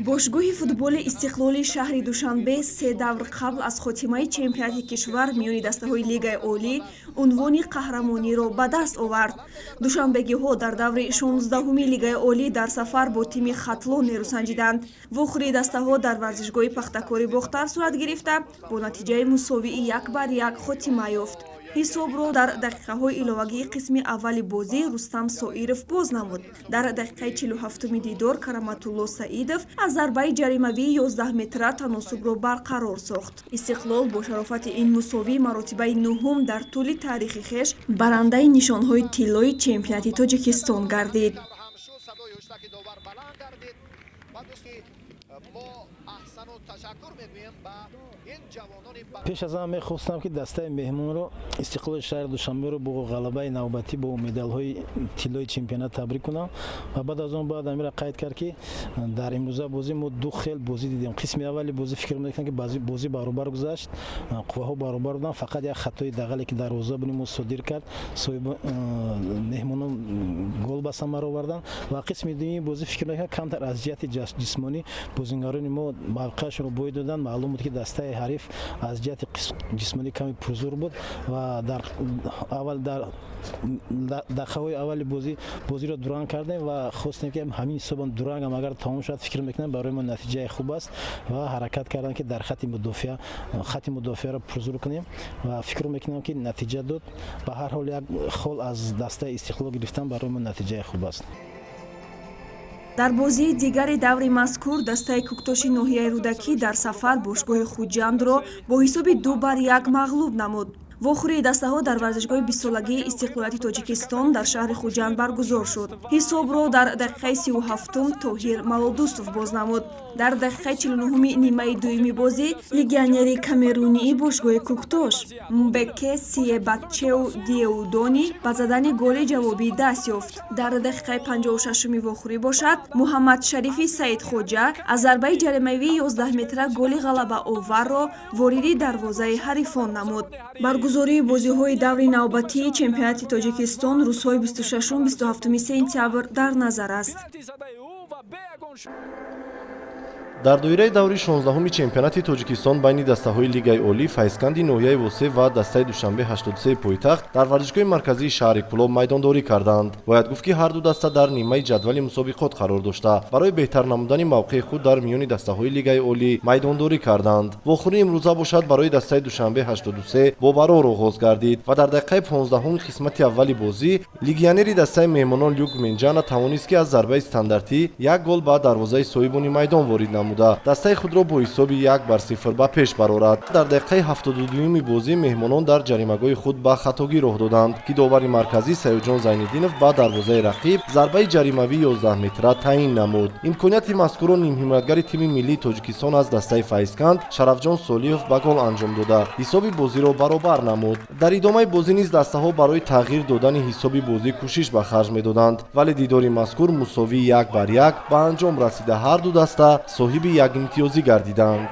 Бошгоҳи футболи «Истиқлоли» шаҳри Душанбе се давр қабл аз хотимаи чемпионати кишвар миёни дастаҳои Лигаи олӣ унвони қаҳрамониро ба даст овард. Душанбегиҳо дар даври 16-уми Лигаи олӣ дар сафар бо тими «Хатлон» нерӯсанҷиданд. Вохӯрии дастаҳо дар варзишгоҳи «Пахтакори» Бохтар сурат гирифта, бо натиҷаи мусовии 1-1 хотима ёфт. Ҳисобро дар дақиқаҳои иловагии қисми аввали бозӣ Рустам Соиров боз намуд. Дар дақиқаи 47-уми дидор Караматулло Саидов аз зарбаи ҷаримавии 11 метра таносубро барқарор сохт. «Истиқлол» бо шарофати ин мусовӣ маротибаи нуҳум дар тӯли таърихи хеш барандаи нишонҳои тиллои чемпионати Тоҷикистон гардид. Пеш аз ҳама мехостам, ки дастаи меҳмонро, «Истиқлоли» шаҳри Душанберо, бо ғалабаи навбатӣ, бо медалҳои тиллои чемпионат табрик кунам. Ва баъд аз он бояд амира қайд кард, ки дар имрӯза бозӣ мо ду хел бозӣ дидем. Қисми аввали бозӣ фикр мекунам, ки бозӣ баробар гузашт, қувваҳо баробар буданд. Фақат як хатои дағале, ки дарвозабони мо содир кард, соҳиби меҳмонон гол ба самар оварданд. Ва қисми дуюми бозӣ фикр мекунам, камтар аз ҷиҳати ҷисмонӣ бозингарони мо мавқеашонро бой доданд. Маълум буд, ки дастаи ҳариф аз ҷиҳати ҷисмонӣ каме пурзур буд ва дар аввал, дар дақиқаҳои аввали бозӣ бозиро дуранг кардем ва хостем, ки ҳамин ҳисобам дурангам агар тамом шавад, фикр мекунам, барои мо натиҷаи хуб аст. Ва ҳаракат кардам, ки дар хати мудофиа хати мудофиаро пурзур кунем ва фикр мекунам, ки натиҷа дод. Ба ҳар ҳол, як хол аз дастаи «Истиқлол» гирифтан барои мо натиҷаи хуб аст. Дар бозии дигари даври мазкур дастаи «Кӯктоши» ноҳияи Рӯдакӣ дар сафар бошгоҳи «Хуҷандро» бо ҳисоби 2-1 мағлуб намуд. Вохӯрии дастаҳо дар варзишгоҳи 20-солагии истиқлолияти Тоҷикистон дар шаҳри Хуҷанд баргузор шуд. Ҳисобро дар дақиқаи 37-ум Тоҳир Малодустов боз намуд. Дар дақиқаи 49-уми нимаи дуюми бозӣ легионери камерунии бошгоҳи «Кӯктош» Мбеке Сиебатчеу Диеудони ба задани голи ҷавобӣ даст ёфт. Дар дақиқаи 56-уми вохӯрӣ бошад, Муҳаммадшарифи Саидхоҷа аз зарбаи ҷаримавии 11 метра голи ғалабаоварро вориди дарвозаи ҳарифон намуд. Баргузории бозиҳои даври навбатии чемпионати Тоҷикистон рӯзҳои 26-27 сентябр дар назар аст. Дар доираи даври 16-уми чемпионати Тоҷикистон байни дастаҳои Лигаи олӣ «Файзканди» ноҳияи Восеъ ва дастаи «Душанбе 83» пойтахт дар варзишгоҳи марказии шаҳри Кӯлоб майдондорӣ карданд. Бояд гуфт, ки ҳарду даста дар нимаи ҷадвали мусобиқот қарор дошта, барои беҳтар намудани мавқеи худ дар миёни дастаҳои Лигаи олӣ майдондорӣ карданд. Вохӯрии имрӯза бошад, барои дастаи «Душанбе 83» бобарор оғоз гардид ва дар дақиқаи 15-уми қисмати аввали бозӣ легионери дастаи меҳмонон Люк Менҷана тавонист, ки аз зарбаи стандартӣ як гол ба дарвозаи соҳибони майдон ворид намуда, дастаи худро бо ҳисоби 1-0 ба пеш барорад. Дар дақиқаи 72-юми бозӣ меҳмонон дар ҷаримагоҳи худ ба хатогӣ роҳ доданд, ки довари марказӣ Саёдҷон Зайниддинов ба дарвозаи рақиб зарбаи ҷаримавии 11 метра таъин намуд. Имконияти мазкурро нимҳимоятгари тими миллии Тоҷикистон аз дастаи «Файзканд» Шарафҷон Солиҳов ба гол анҷом дода, ҳисоби бозиро баробар намуд. Дар идомаи бозӣ низ дастаҳо барои тағйир додани ҳисоби бозӣ кӯшиш ба харҷ медоданд, вале дидори мазкур мусовии 1-1 ба анҷом расида, ҳарду даста соҳиби якимтиёзӣ гардиданд.